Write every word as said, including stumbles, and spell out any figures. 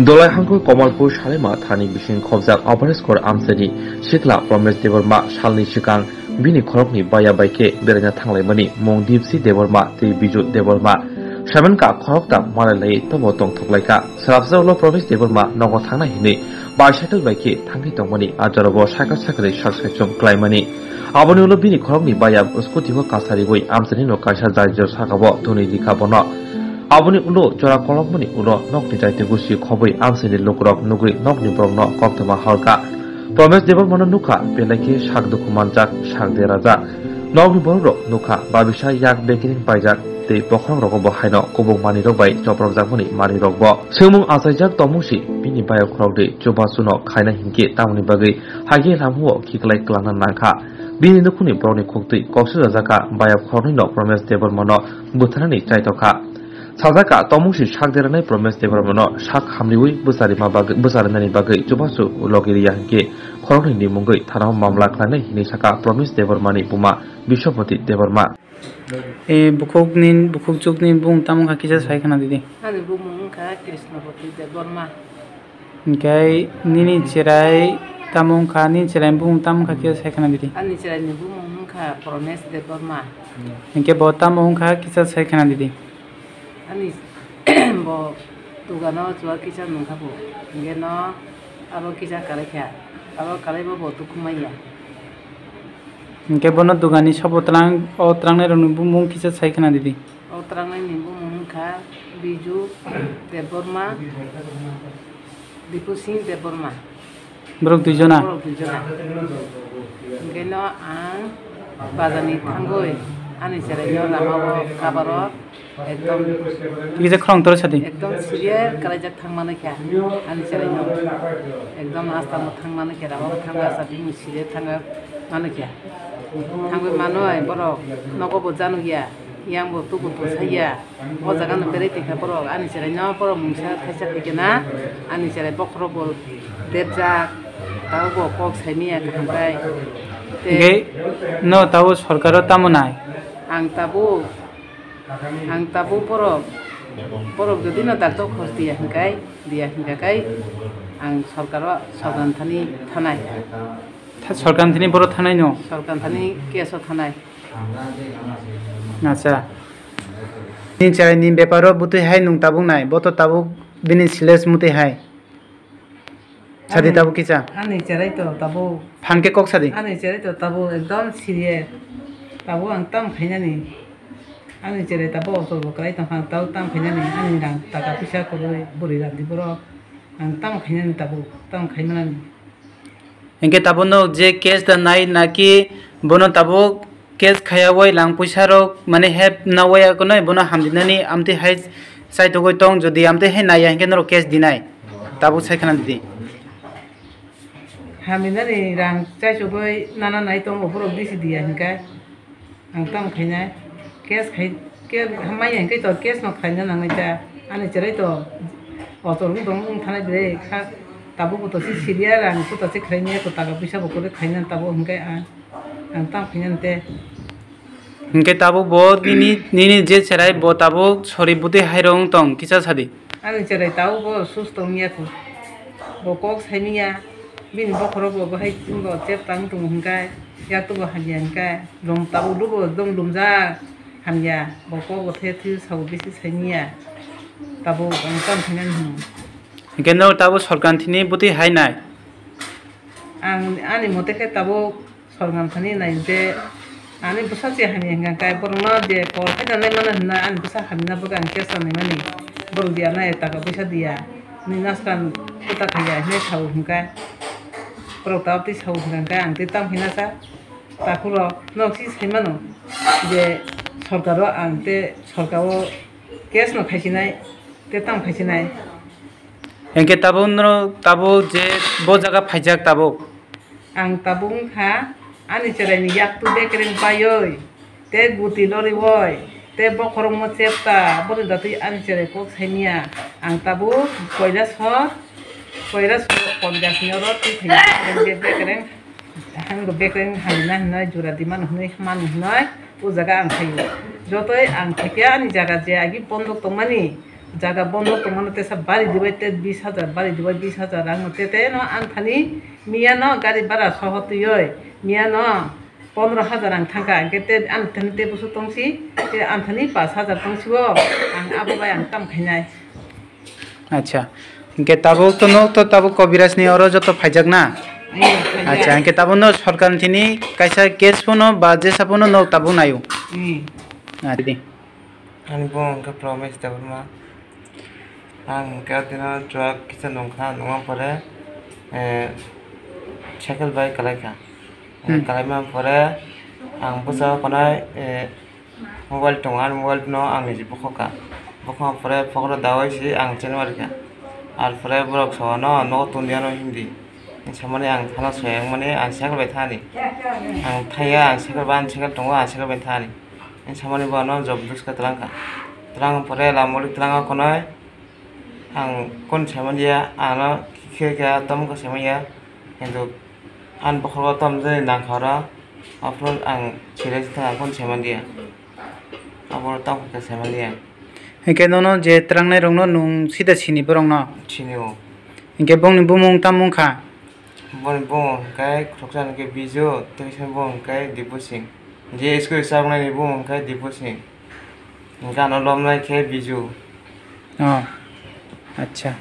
Dolai hangkor Kamalpur Salima thani bising khobjak Abhareskor amchaini sikla Promesh Debbarma salni swkang bini khoroknwi baya bai khe beraina thanglaimani mung Dipsi Debbarma tei Biju Debbarma. Saimankha khoroktham malai lai tobo tongthoklaikha. Swrapsa ulo Promesh Debbarma nogo thangna hinwi bicycle bai khe thangwi tongmani a jorao sakha sakni sak saichung klaimani. Aboni ulo bini khoroknwi baya scooty o kasariwi amchaini no kaisa jari jora sakao thwnwi rikha bono. Aboni ulo jora kolokmani ulo nokni jaitwi gusi khobwi amchaini lukurok nugwi nokni borokno koktwma horkha. Promesh Debbarmano nukha belai khe sak dukhu manjak, sak derajak. Nokni borokrok nukha babisa yak bekereng paijak tei bokhorokrokbo haino kubung manwirok bai chopropjakmani manwirokbo. Swngmung achaijak tongmung si bini bayok khoroknwi chubachuno khaina hinkhe tamoni bagwi hakhe lamhao khiklai kwlangna nangkha. Bini nukhungni borokni khuktwi kok sujajakha, bayok khoroknwino Promesh Debbarmano butharnani chaitokha. Sajak kha, tongmung si sak deranai Promesh Debbarmano sak hamriwi bwcharima bagwi, bwcharinani bagwi chubachu logi riya hinkhe khoroknwi ni mungwi thanao mamla khlainai hinwi sakha Promesh Debbarmani buma Biswapati Debbarma. E, bukhukni, bukhukjwkni bumung tamo wngkha kisa sai khna didi. Ani bumung wngkha Krishnapati Debbarma. Hinkhe nini cherai tamo wngkha, nini cherai bumung tamo wngkha kisa sai khna didi. Ani cheraini bumung wngkha Promesh Debbarma. Hinkhe bo tamo wngkha kisa sai khna didi. Ani bo dugano chuwa kisa nungkha bo. Hinkhe no abo kisa kalaikha. Abo kalaibo bo dukhu manya. Hinkhe bono dugani sobo twlang, o twlangnai rokni bumung kisa sai khna didi. O twlangnai ni bumung wngkha Biju Debbarma, Dipu Singh Debbarma. Borok dui jona? Borok dui jona. Hinkhe no ang bazar ni thangwi ani cherai no lama o kabaro ekdom Kisa khorang toro sadi. Ekdom serious kalaijak thangmani khe ani cherai no. Ekdom asta mo thangmani khe lama o thangwi asta bini serious thangwi mani khe. Thangwi mano ai borok nogo bo janu ya. Yang bo tubu to saya. O jaga no berai tongkha borok. Ani cherai no borok mungsa thaisa khaikhe na. Ani cherai bokhorok bo depjak. Tabo bo kok saimaya kaham khai. Te Hinkhe no tabo sorkaro tamo nai? Ang tabo, ang tabo borok, borok jodi no dakto khos diya hinkai, diya hinka kai, ang sorkaro sorkar thani thanai. Tha-, sorkar thani borok thanai no? Sorkar thani keso thanai. Acha. Nini cherai ni beparo bwtwi hai nwng tabuk nai, bo to tabuk bini siles mwtwi hai. Sadi Ani, tabuk kisa. Ani cherai to tabuk. Phan khe kok sadi. Ani cherai to tabuk ekdom serious. Tabuk ang tam khainani. Ani cherai tabuk osol bo kwlai tong phang tabuk tam khainani. Ani rang taka puisa kwrwi bwrwi randi borok. Ang tam khainani tabuk, tam khaimanani. Hinkhe tabukno je case da nai naki bono tabuk case khayawai lang puisa rok mane help nawai akonoi bono hamdinani amtwi hai chaitugwi tong jodi amtwi hai naiya hinkhe norok case dinai tabuk sai khna didi. Hamdinani rang chaisugwi nana nai tongo borok bisi diya hinkhe. Ang tamo khainai, case khai, case hamya hwnkhe to case no khaina nangnai ta. Ani cherai to ochor wng tong wng thanai de kha, tabuk bo to si serial ang kuta se khlai maya to taka puisa bo kwrwi khaina tabuk hwnkhe ang, ang tamo khaina te. Hwnkhe tabuk bo nini, nini je cherai bo tabuk sori bwtwi hai rw wng tong kisa sadi. Ani cherai tabuk bo susto wngya kho. Bo kok saimanya, bini bokhorok bo bahai bo chep tang tongo hwnkhe, yak to bo hamya hwnkhe, lum tabuk lugo ekdom lumjak hamya, bo kok bo the thwi sabo bisi saimanya, tabuk ang tamo khainani hwnwi. Hwnkhe no tabuk sorkar thini bwtwi hai nai? Ang ani mote khe tabuk Sorkar thani nai je ani bwsa se hamya hwnkha khe borokno je kok khaina nai mano hwnna ani bwsa hamya bagwi ang case rwnaimani borok diya nai taka puisa diya ni naskan kota khaiya hinwi sao hwnkha borok tabuk twi sao hwnkha khe ang twi tamo khaina sa takhuk rok nok si sai mano je sorkar o ang tei sorkar o case no khaisinai tei tamo khaisinai. Hinkhe tabuk norok tabuk je bo jaga phaijak tabuk. Ang tabuk wngkha ani cheraini yaktu bekereng paiwi tei guti loriwi tei bokhorokno chepta boni datwi ani cherai kok saimanya. Ang tabuk koilasor koilasor ponchas ni oro twi phaikha bekereng. Ang bo bekereng hamya hwnwi jura di mano hwnwi mano hwnwi o jaga ang phaio. Jotoi ang phaikha ani jaga je agi bondok tongmani Jaga bondo tongmano tesa bari dibai te bis hajar, bari dibai bis hajar rang no tete no ang thani miya no gari bara soho twiwi miya no pondro hajar ang thangka, hingke te ang thani te busu tongsi, te ang thani pash hajar tongsi o, ang abo bai ang tam khainai. Acha, hingke tabuk to nok to tabuk Kobiraj ni oro joto phaijak na? Hmm, phaijak. Acha, hingke tabuk no sorkar ni thini kaisa case phano ba jesa phano nok tabuk naio? Hmm. Acha, di. Ani bumung hwnkhe Promise Debbarma. Ang hwnkhe o dino chuak kisa nungkha, nungma pore, eh, cycle bai kalaikha. Hmm. Kalaima pore ang bwsa konai, eh, mobile tongo, ani mobile no ang niji bukhukha. Bukhukma pore phokro dawai si ang chengmarikha. Ar pore borok sawano nogo tongdi ano hindi. Samani ang thana soyang mani ang cycle bai thani. Ang thaya, ang cycle bai, ang cycle tongo, ang cycle bai thani. Samani bo ano job duska twlangkha. Twlang pore lamoli twlango konoi ang kon saimanya, ano khe khe tom ko saimanya. Hintu an bokhorok tom jani nangkhoro, aphuru ang serious thang kon saimanya. Abo tam khe saimanya. Hingke nono je twlangnai rokno nung sida sini borokno? Sini o. Hingke bongni bumung tam wngkha? Boni bumung hwnkhe khoroksa hwnkhe Biju, tei kisa bumung hwnkhe Dipu Singh. Je school chajaknai ni bumung hwnkhe Dipu Singh. Hwnkhe ano lomnai khe Biju. Oh, acha.